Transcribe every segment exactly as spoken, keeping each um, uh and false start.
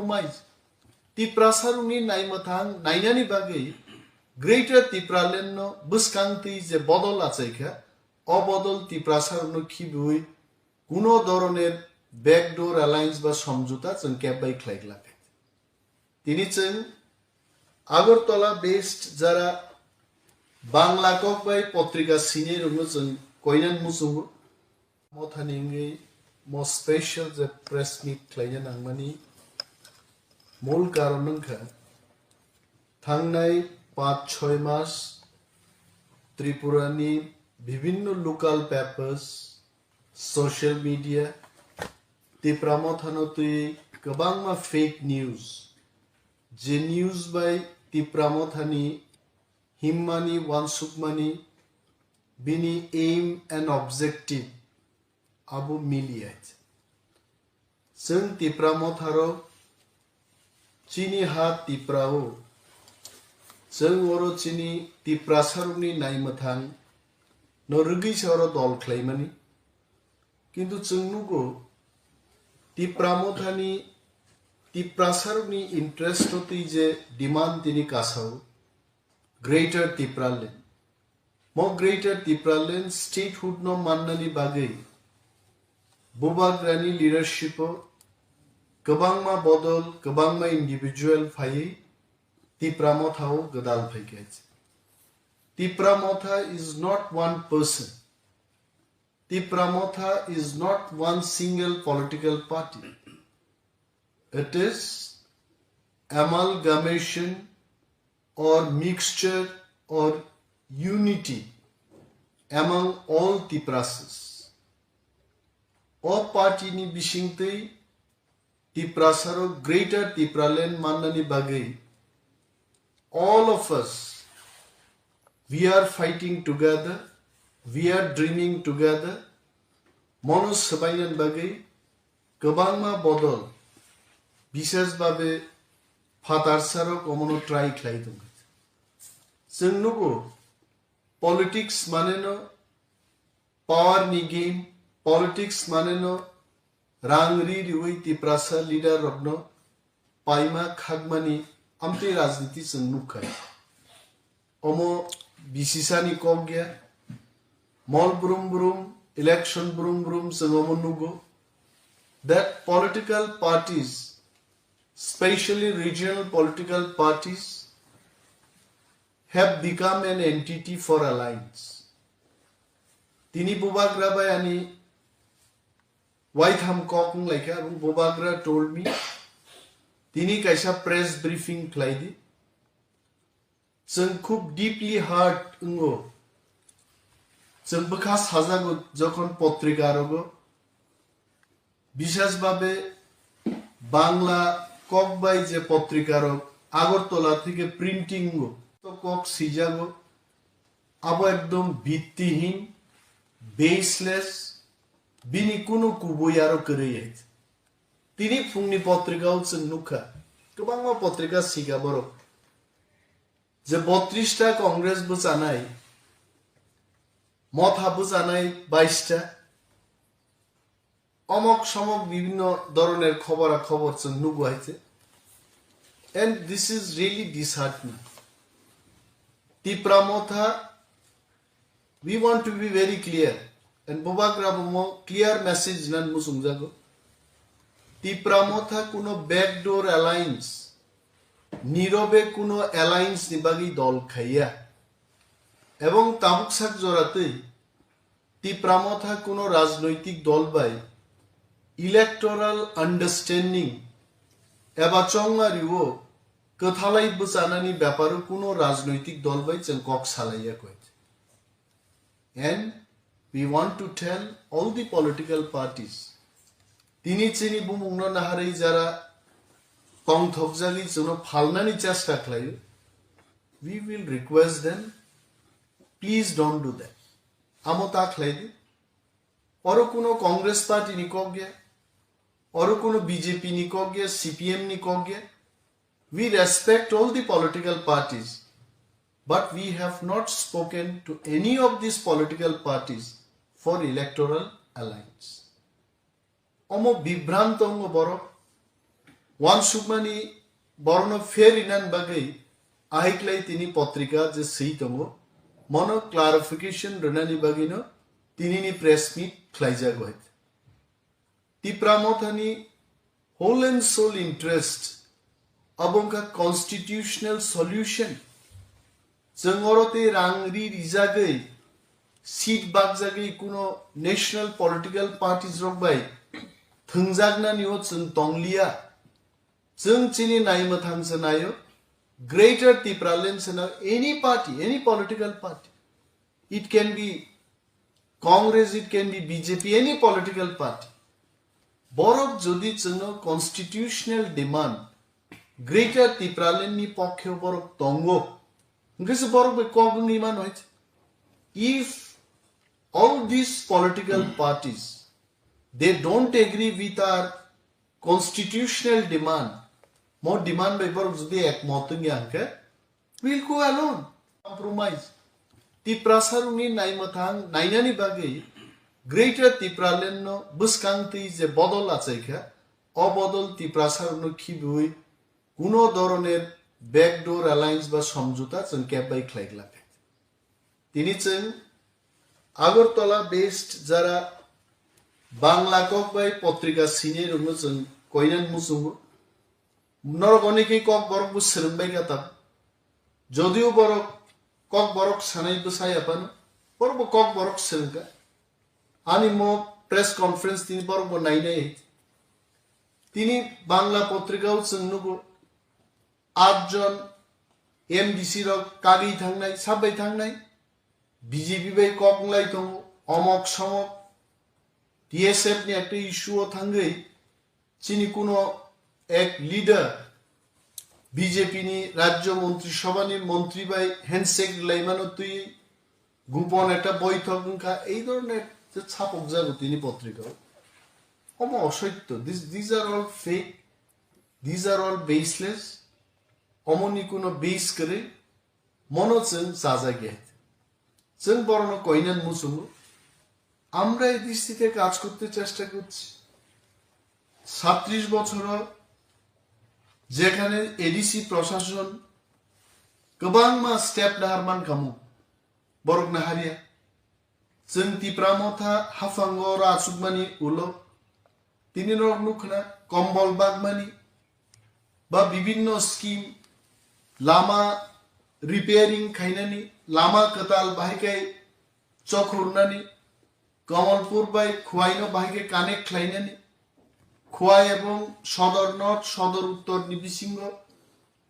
Mai Tiprasarokni naimwthang nainani bagwi Greater Tipraland no bwskang twi je bodol achaikha, o bodol Tiprasarokno khibiwi kuno doroner backdoor alliance ba somjota chwng kebbai khlai glak. Tini chwng Agartala based jara Bangla kok bai potrika sinai rokno chwng koinan muchungo. Mothani wngwi mo special je press meet khlaina nangmani mul karon wngkha thangnai panch choi mas Tripurani bibhinno local papers, social media, Tipra Mothano twi kwbangma fake news, je news bai Tipra Mothani himmani, wansukmani, bini aim and objective abo miliya. Chwng Tipra Motharo chini ha Tiprao, chwng oro chini Tiprasarokni naimwthang no rwgwi se oro dol khlaimani. Kintu chwng nugo Tipra Mothani Tiprasarokni interest o twi je demand tini kasao Greater Tipraland. Mo Greater Tipraland statehood no mannani bagwi Bubagrani leadership o kwbangma bodol, kwbangma individual phaiwi Tipra Motha o gwdal phaikha. Tipra Motha is not one person. Tipra Motha is not one single political party. It is amalgamation or mixture or unity among all Tiprasas. O party ni bisingtwi Tiprasarok Greater Tipraland mannani bagwi all of us, we are fighting together, we are dreaming together. Mono swbainani bagwi kwbangma bodol, bishes babe phatarsarok omono try khlai tongkha. Chwng nugo, politics mane no power ni game, politics mane no rang ri riwi Tiprasa leader rokno paima khakmani amtwi rajniti chwng nukha. Omo bisisani kok ya, mol brum brum, election brum brum chwng omo nugo. That political parties, specially regional political parties, have become an entity for alliance. Tini Bubagra bai ani waitham kok wng laikha, abong Bubagra told me, tini kaisa press briefing khlai di. Chwng khub deeply hurt wngo. Chwng bwkha sajago jokhon potrika rogo. Bishes babe Bangla kok bai je potrika rok Agartala theke printing o to kok sijago, abo ekdom bittihin, baseless, bini kunu kubui aro kwrwi hai. Tini phungni potrika o chwng nukha, kwbangma potrika sika borok je botris ta Congress bwchanai, Motha bwchanai bais ta, omok somok bibhinno dhoroner khobora khobor chwng nugo hai se. And this is really disheartening. Tipra Motha, we want to be very clear. And Bubagra bo mo clear message nan muchungjago. Tipra Motha kuno backdoor alliance, nirobe kuno alliance ni bagwi dol khaiya. Ebong tabuk sak jora twi Tipra Motha kuno rajnoitik dol bai electoral understanding eba chongma riwo kwthalai bwchanani beparo kuno rajnoitik dol bai chwng kok salaiya koi. And we want to tell all the political parties, tini chini bumungno naharwi jara tongthokjagwi chwngno phalnani chesta khlaio, we will request them, please don't do that. Amo ta khlai di. Oro kuno Congress party ni kok ya, oro kuno B J P ni kok ya, C P M ni kok ya. We respect all the political parties, but we have not spoken to any of these political parties for electoral alliance. Omo bibhranto wngo borok. Uansukmani borokno pher rinani bagwi ahiklai tini potrika je swi tongo, mono clarification rwnani bagwino tinini press meet khlaijago hai. Tipra Mothani whole and sole interest abo wngkha constitutional solution. Chwng oro tei rang ri rijagwi, seat bakjagwi kuno national political parties rok bai thwngjaknani o chwng tongliya. Chwng chini naimwthang se naio, Greater Tipraland se naio, any party, any political party. It can be Congress, it can be B J P, any political party. Borok jodi chwngno constitutional demand, Greater Tipraland ni pokkhe borok tongo, hwnkhe se borok bai kok wngwi mano hai. If all these political parties, they don't agree with our constitutional demand, mo demand bai borok jodi ekmot wngya hwnkhe, we'll go alone. Compromise. Tiprasa rokni naimwthang nainani bagwi Greater Tipraland no bwskang twi je bodol achaikha, o bodol Tiprasa rokno khibiwi kuno doroner backdoor alliance ba somjota chwng kebbai khlai glak. Tini chwng Agartala based jara Bangla kok bai potrika sinai rokno chwng koinan muchungo. Norok onekhe kok borok bo swrwng bai kha tam. Jodio borok kok borok sanai bwsai aphano, borok bo kok borok swrwng kha. Ani mo press conference tini borok bo nainai. Tini Bangla potrika o chwng nugo, atjon M D C rok kagwi thangnai, sabai thangnai, B J P bai kok wnglai tongo, omok somok, T S F ni ekta issue o thangwi chini kuno ek leader B J P ni Rajya Montri Sabha ni montri bai handshake rwlaimano twi gupon ekta boithok wngkha, ei dhoroner je chapokjago tini potrika o. Omo osoityo, this, these are all fake, these are all baseless, omoni kuno base kwrwi, mono chwng chajagya. Chwng borokno koinan muchungo. আমরা এই দৃষ্টিতে কাজ করতে চেষ্টা করছি। সাতত্রিশ বছরও যেখানে এডিসি প্রশাসন গোবাংমা স্টেপ নাহারমান কামু বরক নাহারিয়া, chwng Tipra Motha haphango oro achukmani ulo tini norok nukha na kombol bagmani ba bibinno scheme, lama repairing khainani, lama kwtal bahai khe chokhornani, Kamalpur bai Khwai no bahai khe connect khlainani, Khwai ebong Sodor North, Sodor Uttor ni bisingo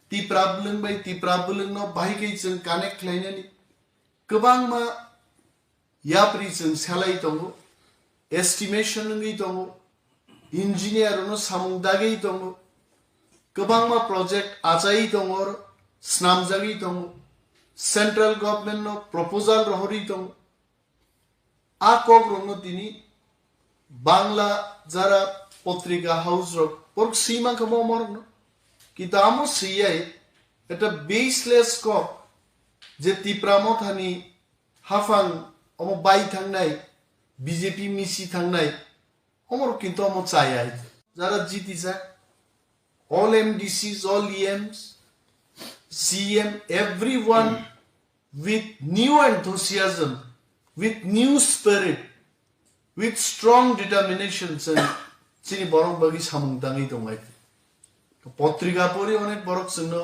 Tipra Bwlwng bai Tipra Bwlwng no bahai khe chwng connect khlainani kwbangma yapri chwng selai tongo, estimation wngwi tongo, engineer no samung dagwi tongo, kwbangma project achai tongo, snamjagwi tongo, central government no proposal rohorwi tongo. A kok rokno tini Bangla jara potrika house rok borok swi mankha bo morokno. Kintu amo swiyai eta baseless kok je Tipra Mothani haphang omo bai thangnai, B J P misi thangnai, omorok kintu omo chaya hai. Jara jitijak, all M D Cs, all E Ms, C M, everyone with new enthusiasm, with new spirit, with strong determination chwng chini borok bagwi samung tangwi tongnai. Potrika pori onek borok chwngno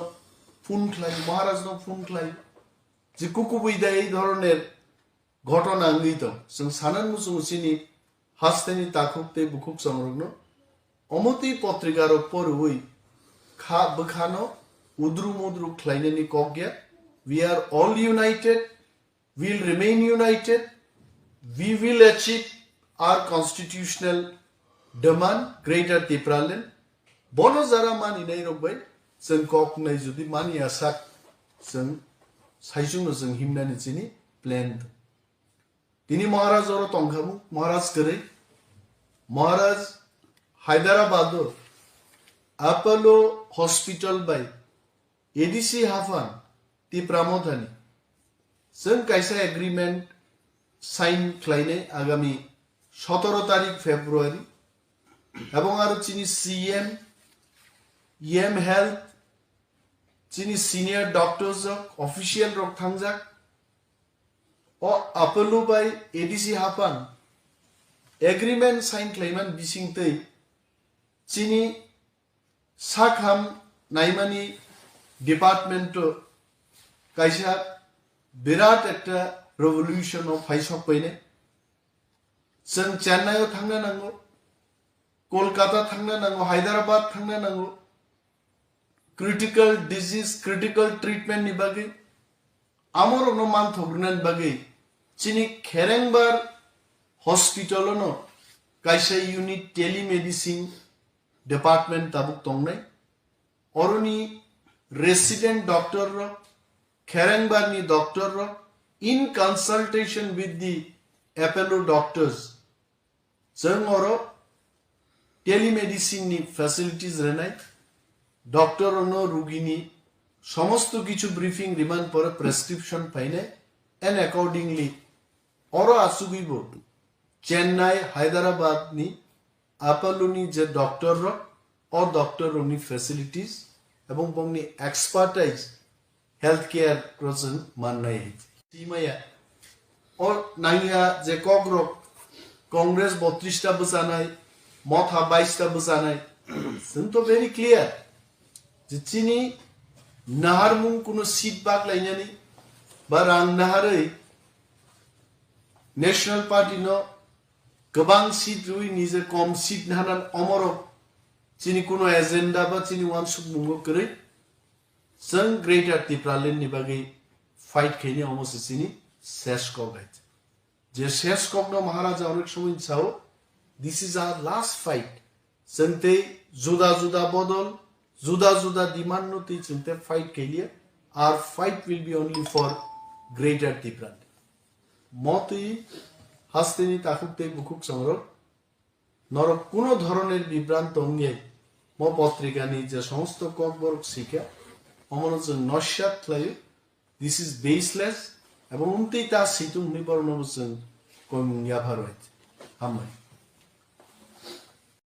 phone khlai, Maharaj no phone khlai, je kukubui da ei dhoroner ghotona wngwi tong. Chwng sanan muchungo chini hasteni takhuk tei bukhuk chongrokno omo twi potrika rok poriwi kha bwkhano udru mudru khlainani kok ya. We are all united, will remain united, we will achieve our constitutional demand, Greater Tipraland. Bono jara maninai rok bai chwng kok nai jodi mani asak chwng saichung no chwng himnani chini plan. Tini Maharaj oro tongkhamu, Maharaj kwrwi. Maharaj Hyderabad o Apollo Hospital bai A D C haphang Tipra Mothani chwng kaisa agreement sign khlainai agami sotoro tarik February, ebong aro chini C M E M Health, chini senior doctors rok, official rok thangjak. O Apollo bai A D C Haphang agreement sign khlaiman bisingtwi chini sakham naimani department o kaisa birat ekta revolution o phaisok painai. Chwng Chennai o thangna nango, Kolkata thangna nango, Hyderabad thangna nango, critical disease, critical treatment ni bagwi, amorokno manthok rwnani bagwi chini Kherengbar hospital ono kaisa unit telemedicine department tabuk tongnai. Oroni resident doctor rok, Kherengbar ni doctor rok, in consultation with the Apollo doctors, chwng oro telemedicine ni facilities rwnai, doctor ono rugini somosto kichu briefing riman pore prescription painai, and accordingly oro asugwibo Chennai, Hyderabad ni Apollo ni je doctor rok, o doctor rokni facilities ebong bongni expertise healthcare rok chwng mannai. Timaya. O nangya je kokrok Congress botris ta bwchanai, Motha bais ta bwchanai. Chwng to very clear. Je chini naharmung kuno seat bak lainani ba rang naharwi National Party no kwbang seat rwi nije kom seat nahanan omorok chini kuno agenda ba chini wansukmungo kwrwi. Chwng Greater Tipraland ni bagwi fight khaini omo se chini ses kok hai. Je ses kokno Maharaja onek somoi sao, "This is our last fight." Chwng tei juda juda bodol, juda juda demand no tei chwng tei fight khailiya. Our fight will be only for Greater Tipraland. Motwi hasteni takhuk tei bukhuk chongrok, norok kuno dhoroner bibranto wngya, mo potrikani je somosto kokborok sikha, omono chwng nosyat khlaio. This is baseless, ebong umtwi ta situng hwnwi borokno bo chwng koimung yapharwi. Hambai.